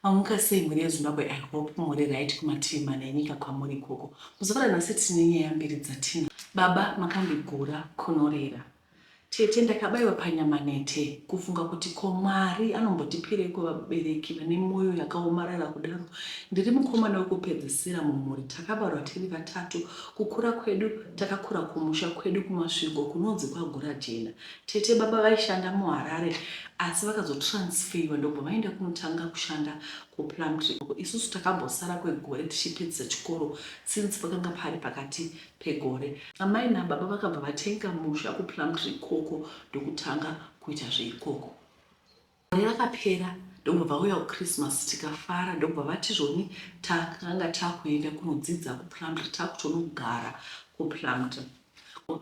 Mamuka sei mhuri yeZimbabwe I hope muri right kumativi mana enyika kwamuri ikoko. Muzuva ranhasi tine nyaya mbiri dzatina. Baba makandigura kunorera. Tete ndakabaiwa panyama nhete kufunga kuti ko Mwari anombotipireiko vabereki vane moyo yakaomarara kudaro. Ndiri mukomana wekupedzisira mumhuri takabarwa tiri vatatu. Kukura kwedu takakura kumusha kwedu kuMasvingo kunonzi kwaGurajena. Tete baba vaishanda muHarare asi vakazotransfeiwa ndobva vaenda kunotanga kushanda kuPlumtree. Isusu takambosara kwegore tichipedzisa chikoro since pakanga pari pakati pegore. Amai nababa vakabva vatenga musha kuPlumtree ikoko ndokutanga kuita zveikoko. Gore rakapera ndokubva vauya kuChristmas tikafara ndokubva vati zvoni takanga takuenda kunodzidza kuPlumtree takutonogara kuPlumtree.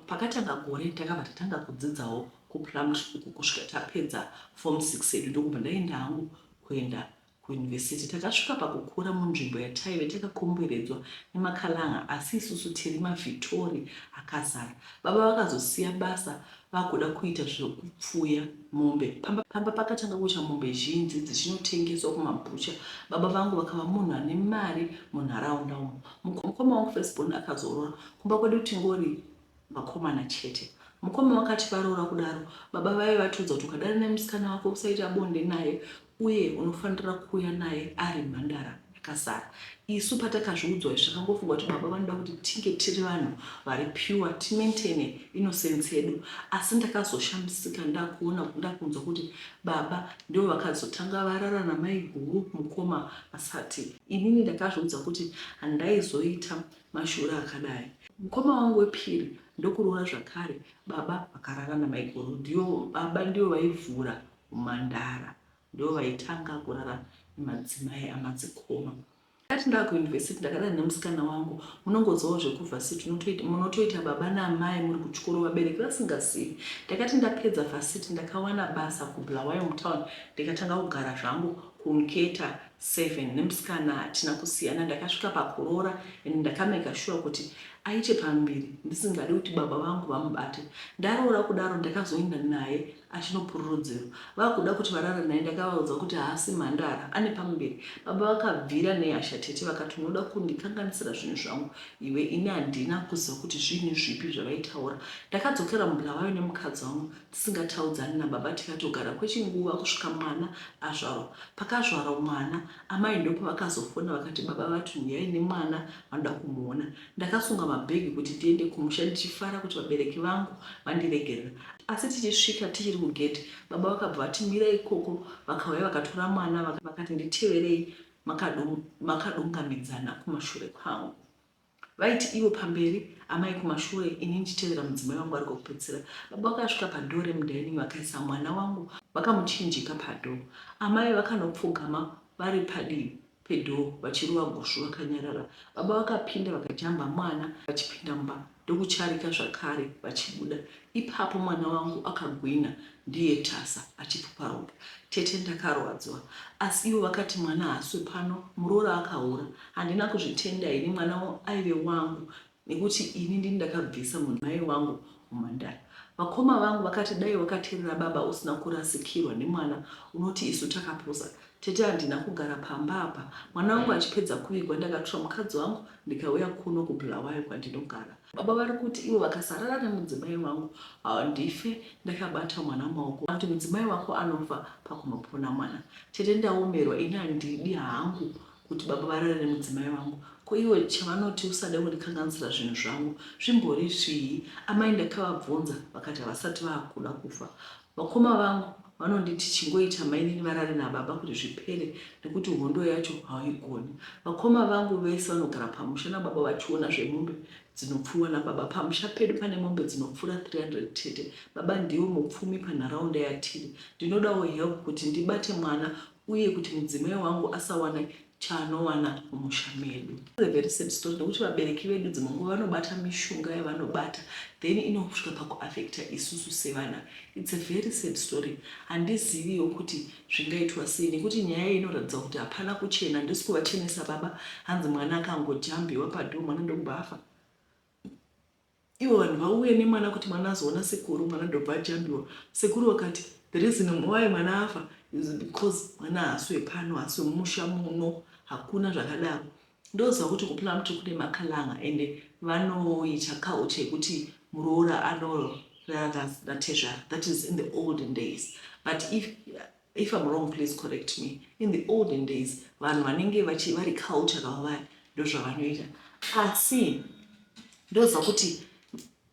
Pakatanga gore takabva tatanga kudzidzawo kuPlumtree uku kusvika tapedza form 6 yedu ndokubva ndaenda hangu kuenda kuuniversity. Takasvika pakukura munzvimbo yataive takakomberedzwa nemakalanga asi isusu tiri mavhitori akazara. Baba vakazosiya basa vakuda kuita zvekupfuya mombe. Pamba, pamba pakatanga kuita mombe zhinji dzichinotengeswa kumabhucha. Baba vangu vakava munhu ane mari munharaunda umu. Mukoma wangu firstborn akazoroora. Kumba kwedu tingori vakomana chete. Mukoma vakati varoora kudaro, baba vaive vatiudza kuti ukadana nemusikana wako usaita bonde naye uye unofanira kuuya naye ari mhandara yakazara. Isu patakazviudzwa izvi takangofunga kuti baba vanoda kuti tinge tiri vanhu vari pure timaintaine innocence yedu asi ndakazoshamisika ndakuona ndakunzwa kuti baba ndivo vakazotanga varara namaiguru mukoma vasati. Inini ndakazviudza kuti handaizoita mashura akadai. Mukoma wangu wepiri ndokuroora zvakare baba vakarara namaiguru ndivo baba ndivo vaivhura humhandara ndivo vaitanga kurara nemadzimai amadzikoma. Ndakati ndaakuuniversity ndakadana nemusikana wangu munongozivawo zvekuvhasiti munotoita baba naamai muri kuchikoro vabereki vasingazivi. Ndakati ndapedza vhasiti ndakawana basa kuBulawayo mutown ndikatanga kugara zvangu kuNketa 7 nemusikana hatina kusiyana ndakasvika pakuroora and ndakameka sure kuti aite pamuviri ndisingadi kuti baba vangu vamubate. Ndaroora kudaro ndakazoenda naye achinopururudzirwa vakuda kuti varare naye ndakavaudza kuti haasi mhandara ane pamuviri. Baba vakabvira nehasha tete vakati unoda kundikanganisira zvinhu zvangu iwe ini handina kuziva kuti zvinhu zvipi zvavaitaura. Ndakadzokera muBulawayo nemukadzi wangu tisingataudzani nababa tikatogara kwechinguva kusvika mwana azvarwa. Pakazvarwa mwana amai ndopavakazofona vakati baba vati huyai nemwana vanoda kumuona. Ndakasunga mabhegi kuti ndiende kumusha ndichifara kuti vabereki vangu vandiregerera. Asi tichisvika tichiri kugedhi baba vakabva vati mirai ikoko vakauya vakatora mwana vakati nditeverei makadungamidzana kumashure kwangu. Vaiti ivo pamberi, amai kumashure ini ndichitevera mudzimai wangu ari kwekupedzisira. Baba vakasvika padoor remudining vakaisa mwana wangu vakamuchinjika padoor. Amai vakanopfugama vari padivi pedoor vachirova gusvu vakanyarara. Baba vakapinda vakajamba mwana vachipinda mumba ndokucharika zvakare vachibuda. Ipapo mwana wangu akagwina ndiye tasa achipupa ropa. Tete ndakarwadziwa asi ivo vakati mwana haasi wepano muroora akahura. Handina kuzvitenda ini mwana aive wangu nekuti ini ndini ndakabvisa mudzimai wangu humhandara. Vakoma vangu vakati dai wakaterera baba usina kurasikirwa nemwana unoti isu takapusa. Tete handina kugara pamba apa mwana wangu achipedza kuvigwa ndakatora mukadzi wangu ndikauya kuno kuBulawayo kwandinogara. Baba vari kuti ivo vakasarara nemudzimai wangu handife ndakabata mwana mumaoko kuti mudzimai wako anofa pakunopona mwana. Tete ndaomerwa ini handidi hangu kuti baba varare nemudzimai wangu ko ivo chavanoti usade kundikanganisira zvinhu zvangu zvimbori zvii amai ndakavabvunza vakati havasati vakuda kufa vakoma vangu vanonditi chingoita mainini varare nababa kuti zvipere nekuti hondo yacho hauigoni vakoma vangu vese vanogara pamusha nababa vachiona zvemombe dzinopfuwa nababa pamusha pedu pane mombe dzinopfuura 300 tete baba ndivo mupfumi panharaunda yatiri ndinodawo help kuti ndibate mwana uye kuti mudzimai wangu asawane chaanowana mumusha medu. A very sad story nekuti vabereki vedu dzimwe nguva vanobata mishonga yavanobata then inosvika pakuafecta isusu sevana. It's a very sad story. Handiziviwo kuti zvingaitwa sei nekuti nyaya iyi inoratidza kuti hapana kuchena. Handisi kuvachenesa baba hanzi mwana akangojambiwa padhoo mwana ndokubva afa. Ivo vanhu vauye nemwana kuti mwana azoona sekuru mwana ndobva ajambiwa. Sekuru vakati the reason why mwana afa Because mwana haasi wepano, haasi wemumusha muno. Hakuna zvakadaro. Ndoziva kuti kuPlumtree kune makalanga, ende vanoita culture yekuti muroora anorara natezvara. That is in the olden days, but if I'm wrong, please correct me. In the olden days, vanhu vanenge vari cultural vaya, ndozvavanoita. Asi ndoziva kuti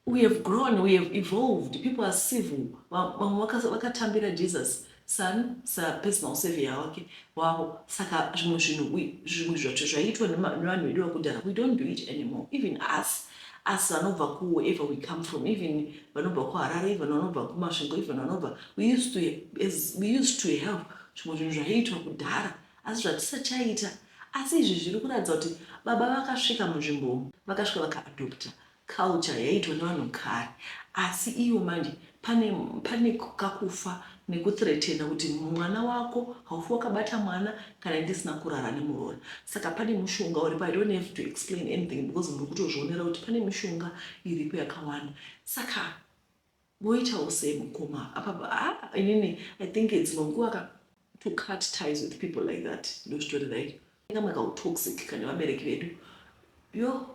we have grown, we have evolved, people are civil. Vamwe vakatambira Jesus son sapersonal savior wake wavo. Saka zvimwe zvinhu, zvimwe zvacho zvaiitwa nevanhu vedu vakudhara, we don't do it anymore. Even us vanobva kuwherever we come from, even vanobva kuHarare, even vanobva kuMasvingo, even vanobva, we used to have zvimwe zvinhu zvaiitwa kudhara, asi zvatisachaita. Asi izvi zviri kuratidza kuti baba vakasvika munzvimbo, vakasvika vakaadopta culture yaiitwa nevanhu kare. Asi ivo manje pane kakufa nekuthreatena kuti mwana wako haufi wakabata mwana kana ndisina kurara nemuroora. Saka pane mushonga uripo. I don't have to explain anything because muri kutozvionera kuti pane mishonga iripo yakawanda. Saka voitawo sei mukoma apa? Ah, inini I think dzimwe nguva ka, to cut ties with people like that ndozvitori right. Kamwe kautoxic kane vabereki vedu. Yo,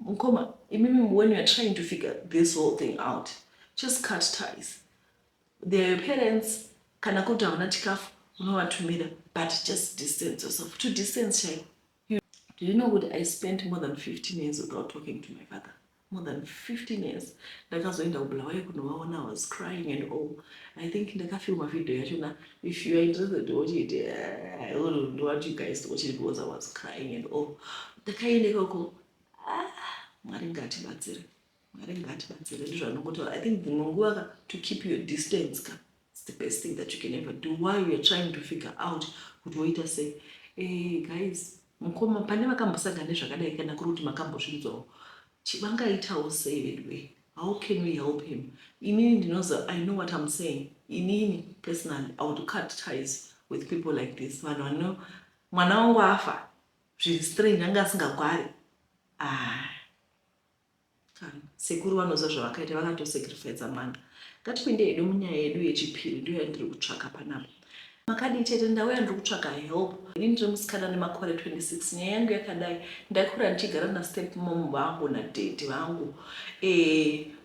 mukoma, imimi, when you are trying to figure this whole thing out, just cut ties. They are your parents. Kana kuti hauna chikafu, unovatumira, but just distance yourself, to distance chaiko. Do you know kuti I spent more than 15 years without talking to my father? More than 15 years. Ndakazoenda kuBulawayo kunovaona. I was crying and all. I think ndakafilma video yachona. If you are interested to watch it, I don't want you guys to watch it because I was crying and all. Ndakaenda ikoko. Ah, Mwari ngatibatsire, Mwari ngatibatsire. Ndizvanongotaura. I think dzimwe nguva ka, to keep your distance ka, it's the best thing that you can ever do while you are trying to figure out kuti woita sei. Guys, mukoma, pane vakambosangana nezvakadai, kana kuri kuti makambozvinzwawo, vangaitawo sei veduwe? How can we help him? Inini ndinoza, I know what I'm saying. Inini personally, I would cut ties with people like this. Vanhu vano mwana wangu afa zviri strange, anga asingagwari. Ah, kana sekuru vanoziva zvavakaita, vakatosacrifica mwana. Ngatipinde hedu munyaya yedu yechipiri, ndiyo yandiri kutsvaka panapa. Makadii chete? Ndauya ndiri kutsvaka help. Ini ndiri musikana nemakore 26. Nyaya yangu yakadai: ndakura ndichigara nastep mom vangu nadaddy vangu.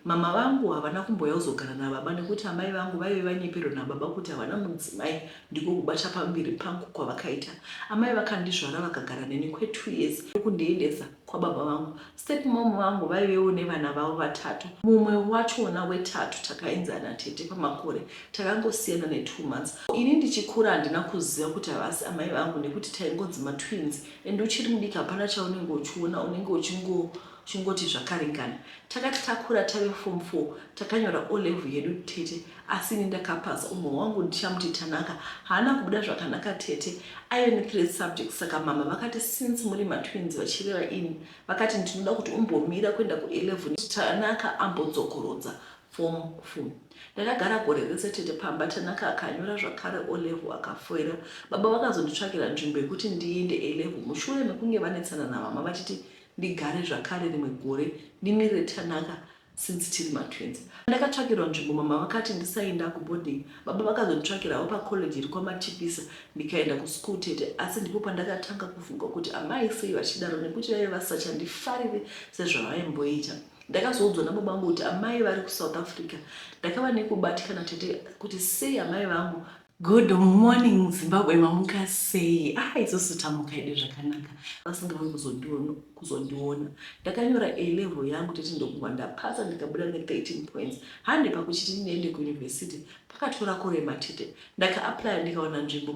Mama vangu havana kumboya kuzogara nababa nekuti amai vangu vaive vanyeperwa nababa kuti havana mudzimai. Ndiko kubata pamberi pangu kwavakaita. Amai vakandizvara, vakagara neni kwe2 years, kundiendesa kwababa vangu. Step mom vangu vaivewo nevana vavo vatatu. Mumwe wachona wetatu takaenzana tete pamakore, takangosiyana ne2 months. Ini ndichikura handina kuziva kuti havasi amai vangu nekuti taingonzi matwins, and uchiri mudiki hapana chaunenge uchiona, unenge uchingoti zvakaringana. Takati takura tave form 4, takanyora O level yedu tete, asi ini ndakapasa. Umwe wangu, ndichamuti Tanaka, haana kubuda zvakanaka tete. Aive ne3 subjects. Saka mama vakati, "Since muri matwins," vachireva ini, vakati, "ndinoda kuti umbomira kuenda ku11, Tanaka ambodzokorodza form 4." Ndakagara gore rese tete pamba. Tanaka akanyora zvakare O level, akafoira. Baba vakazonditsvakira nzvimbo yekuti ndiende A level mushure mekunge vanetsana namama vachiti ndigare zvakare rimwe gore ndimirire Tanaka since tiri matwins. Ndakatsvakirwa nzvimbo. Mama vakati ndisaenda kuboarding. Baba vakazonditsvakirawo pacollege iri kwaMachipisa, ndikaenda kuschool tete. Asi ndipo pandakatanga kufunga kuti amai sei vachidaro, nekuti vaive vasachandifariri sezvavaimboita. Ndakazoudzwa nababa vangu kuti amai vari kuSouth Africa. Ndakava nekubatikana tete, kuti sei amai vangu. Good morning Zimbabwe, mamuka sei? Ah, isusu tamuka edu zvakanaka. Vasingavi kuzondiona. Ndakanyora A level yangu tete, ndokubva ndapasa, ndikabuda ne13 points. Hande pakuchiti ndiende kuyunivhesiti pakatora kurema tete. Ndakaaplya, ndikawana nzvimbo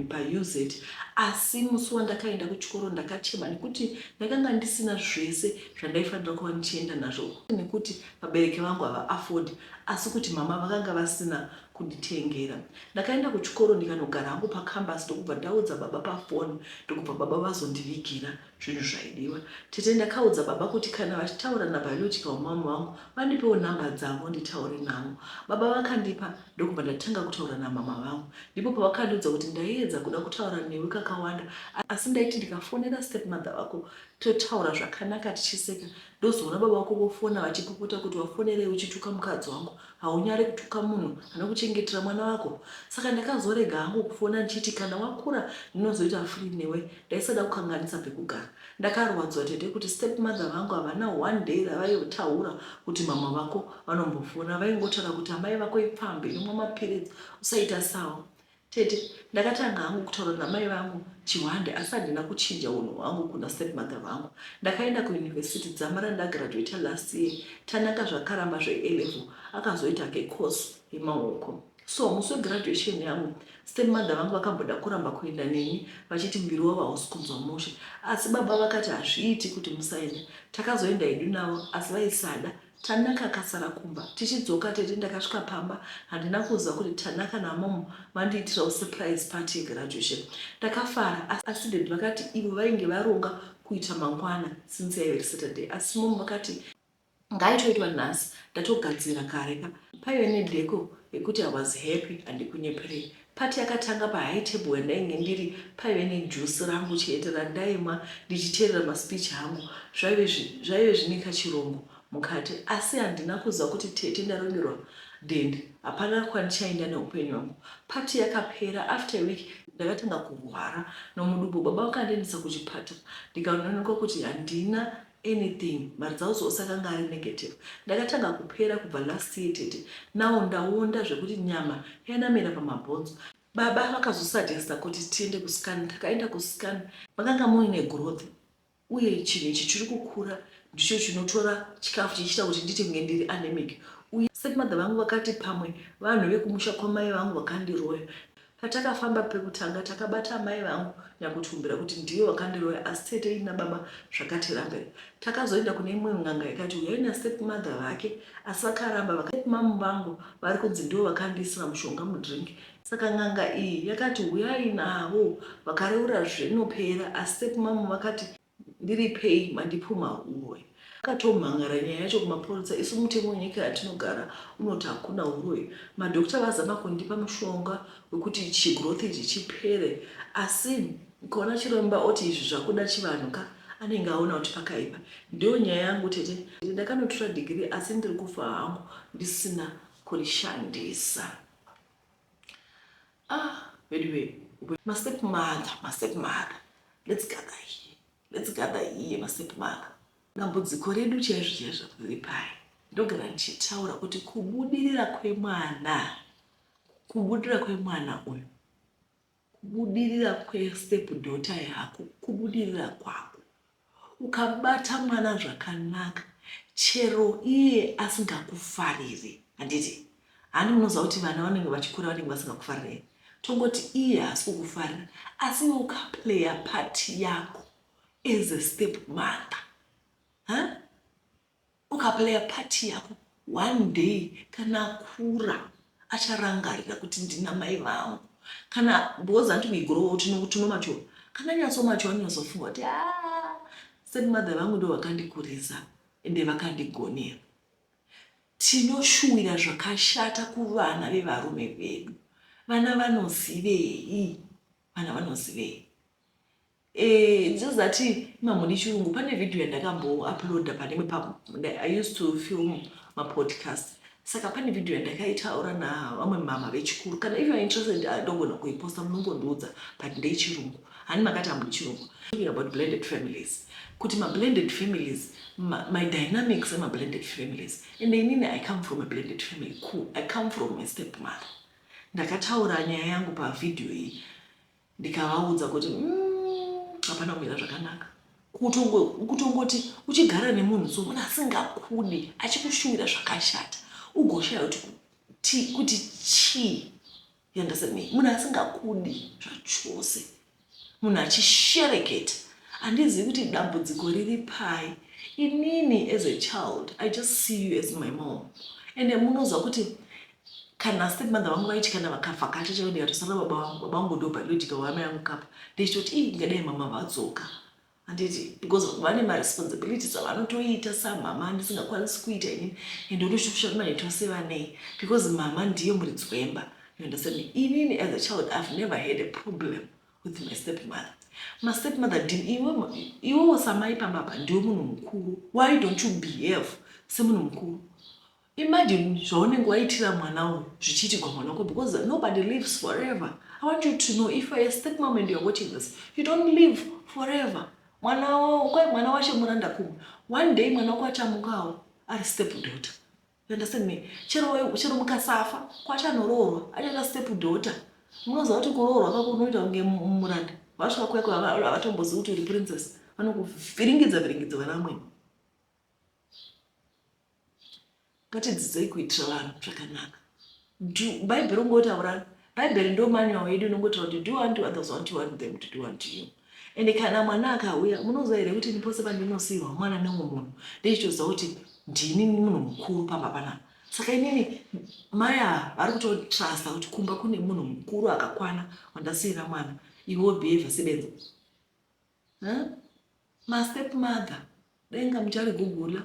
paUZ, asi musi wandakaenda kuchikoro ndakachema nekuti ndakanga ndisina zvese zvandaifanira kuva ndichienda nazvo, nekuti vabereki vangu havaafodi, asi kuti mama vakanga vasina kunditengera. Ndakaenda kuchikoro, ndikanogara hangu pacampus, ndokubva ndaudza baba pafoni, ndokubva baba vazondivigira. zvinhu zvaidiwa. Tete, ndakaudza baba kuti kana vachitaura nabiological mom vangu, vandipewo nhamba dzavo nditaure navo. Baba vakandipa, ndokubva ndatanga kutaura namama vangu. Ndipo pavakandiudza kuti ndaiedza kuda kutaura newe kakawanda, asi ndaiti ndikafonera stepmother vako totaura zvakanaka tichiseka, ndozoona baba vako vofona vachipopota kuti wafonerei uchituka mukadzi wangu, haunyari kutuka munhu anokuchengetera mwana wako. Saka ndakazorega hangu kufona ndichiti kana wakura ndinozoita free newe, ndaisada kukanganisa pekugara. Ndakarwadzwa, tete, kuti stepmother vangu havana one day ravaitaura kuti mama vako vanombofona. Vaingotaura kuti amai vako ipfambi inomwa mapiritsi, usaita sawo. Tete, ndakatanga hangu kutaura namai vangu chihwande, asi handina kuchinja unhu hwangu kuna stepmother vangu. Ndakaenda kuyunivhesiti dzamara ndagraduata last year. Tanaka zvakaramba zveA-level, akazoita kecourse yemaoko. So musi wegraduation yangu, stepmother vangu vakamboda kuramba kuenda neni vachiti muviri wavo hausi kunzwa mushe, asi baba vakati hazviiti kuti musaenda. Takazoenda hedu navo, asi vaisada. Tanaka akasara kumba. Tichidzoka, tete, ndakasvika pamba handina kuziva kuti Tanaka namomo vandiitirawo surprise party yegraduation. Ndakafara, asi daddy vakati ivo vainge varonga kuita mangwana since yaive Saturday, asi momo vakati ngaitoitwa nhasi, ndatogadzira kare ka. Paive nedheko yekuti I was happy, handikunyeperei. Party yakatanga pahigh table yandainge ndiri. Paive nejuice rangu chete randaimwa ndichiteerera maspeech angu. Zvaive zvine kachirungu mukati, asi handina kuziva kuti, tete, ndarongerwa dhende, hapana kwandichaenda neupenyu hwangu. Party yakapera. After a week ndakatanga kurwara nomudubu. Baba vakandiendesa kuchipatara, ndikanoonekwa kuti handina anything, maresults ose akanga ari negative. Ndakatanga kupera kubva last year, tete. Now ndaonda zvekuti nyama yanamira pamabhonzo. Baba vakazosuggesta kuti tiende kuscan. Takaenda kuscan, makanga muine growth, uye chinhu ichi chiri kukura ndicho chinotora chikafu chichiita kuti nditi kunge ndiri anemic. Uye stepmother vangu vakati pamwe vanhu vekumusha kwamai vangu vakandiroya. Patakafamba pekutanga, takabata mai vangu nyakutumbira kuti ndivo vakandiroya, asi tete ina baba zvakatirambira. Takazoenda kune imwe n'anga ikati uyai nastepmother vake, asi vakaramba. Stepmom vangu vari kunzi ndivo vakandiisira mushonga mudrink. Saka n'anga iyi yakati uyai navo, vakareura zvinopera, asi stepmom vakati ndiripei, mandipuma uroyi. Akatomhangara nyaya yacho kumapurisa. Isu mutemo wenyika yatinogara unoti hakuna uroyi. Madhokta vazama kundipa mushonga wekuti chigrowth ichi chipere, asi ukaona chiremba oti izvi zvakuda chivanhu ka, anenge aona kuti pakaipa. Ndiyo nyaya yangu, tete. Ndakanotora dhigiri, asi ndiri kufa hangu ndisina kurishandisa. Ah, anyway, mastepmother, mastepmother, let's gather here, let's gather here, mastepmother. Dambudziko redu chaizvo chaizvo riri pai? Ndogara ndichitaura kuti kubudirira kwemwana, kubudirira kwemwana uyu, kubudirira kwestep daughter yako kubudirira kwako. Ukabata mwana zvakanaka, chero iye asingakufariri, handiti? Hani munoziva kuti vana vanenge vachikura vanenge vasingakufariri? Tongoti iye haasi kukufarira, asi iwe ukaplaya part yako as a step mother, huh? Ukaplaya part yako, one day kana akura acharangarira kuti ndina mai vangu. Kana because anti we grow, tinomature, kana nyatsomature anonyatsofunga kuti a stepmother vangu ndo vakandikurisa ende vakandigonera. Tinoshuwira zvakashata kuvana vevarume vedu. Vana vanozivei? Vana vanozivei? Ndizozati mamuni chirungu. Pane vhidhiyo yandakambouploada pane imwe. I used to film mapodcast, saka pane vhidhiyo yandakaitaura navamwe mama vechikuru. Kana if you are interested, ndogona kuiposta, munongondiudza, but ndeyechirungu. Hani makati hamudi chirungu? Talking about blended families, kuti mablended families, my dynamics emablended families, and inini I come from a blended family. Cool. I come from a step mother. Ndakataura nyaya yangu pavhidhiyo iyi, ndikavaudza kuti hapana kumira zvakanaka. Kutongoti uchigara nemunhu so, munhu asingakudi, achikushuwira zvakashata, ugoshaya kuti chii. You understand me? Munhu asingakudi zvachose, munhu achishereketa. Handizivi kuti dambudziko riri pai. Inini as a child, I just see you as my mom. Ende munoziva kuti kana stepmother vangu vaiti kana vakavhakacha chaivo, ndikatosara baba vangu, baba vangu ndo biological wamai vangu kapa, ndichitoti ii, ngadai mama vadzoka. Handiti because vane maresponsibilities avanotoita samama andisingakwanisi kuita inini, and unoshushamanaitwa sevanei because mama ndiye muridzi wemba. You understand me? Inini as a child, I've never had a problem with my stepmother. My stepmother, iwewo samai pambapa ndiwe munhu mukuru. Why don't you behave semunhu mukuru? Imagine zvaunenge waitira mwana uyu zvichiitigwa mwana wako, because nobody lives forever. I want you to know, if you're a stepmom and you're watching this, you don't live forever. Mwana kwai mwana washe muranda kumwe. One day mwana wako achamukawo ari step daughter. You understand me? Chero mukasafa, kwachanoroorwa achaita step daughter. Munoziva kuti kuroorwa kwako unoita kunge muranda. Vasvika kweko havatombozivi kuti uri princess, vanokuvhiringidza vhiringidza vana vamweni. Ngatidzidzei kuitira vanhu zvakanaka. Bhaibheri ringotaura, Bhaibheri ndo manual yedu inongotaura kuti do unto others what you want them to do unto you. Ende kana mwana akauya, munoziva here kuti pose pandinosiyirwa mwana nemumwe munhu, ndichitoziva kuti ndini munhu mukuru pamba panapa? Saka inini mai ava vari kutotrusta kuti kumba kune munhu mukuru akakwana wandasiyira mwana. Iwe wobehave sebenzi. Mastep mother, denga mucharigugula.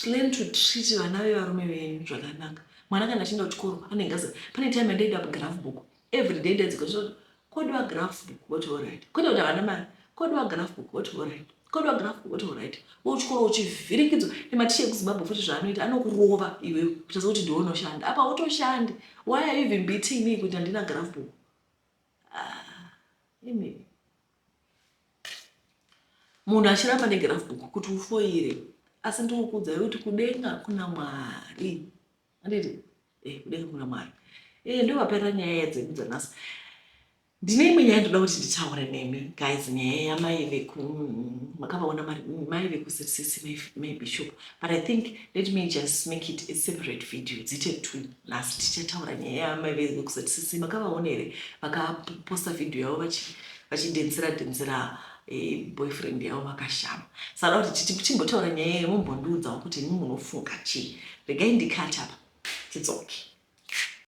Learn to treat vana vevarume venyu zvakanaka. Mwana kana achienda kuchikoro anenge azi, pane time yandaida graph book every day, ndaidzika kodiwa graph book, voti alright. Kwete kuti havana mari. Kodiwa graph book, voti alright. Kodiwa graph book, voti alright. Wochikoro uchivhirikidzwa nematicha ekuZimbabwe futi. Zvaanoita, anokurova iwewe kuita sekuti ndiwe unoshanda apa utoshandi. Why are you even beating me kuti handina graph book? Ah, imi munhu achiramba negraph book kuti ufoire. Asi ndikukuudzai kuti kudenga kuna Mwari, handiti? Kudenga kuna Mwari. Ndovaperera nyaya dzedu dzanhasi. Ndine imwe nyaya ndoda kuti nditaure nemi guys, nyaya yamai veku, makavaona mai vekuZCC, mai Bishop. But I think let me just make it a separate video, dziite two. Nhasi tichataura nyaya yamai vekuZCC. Makavaona here vakaposta video yavo vachidhenzera dhenzera boyfriend yavo vakashama? Saka kuti tichimbotaura nyaya iyo, mumbondiudzawo kuti imi munofunga chii. Regai ndikati apa tidzoke.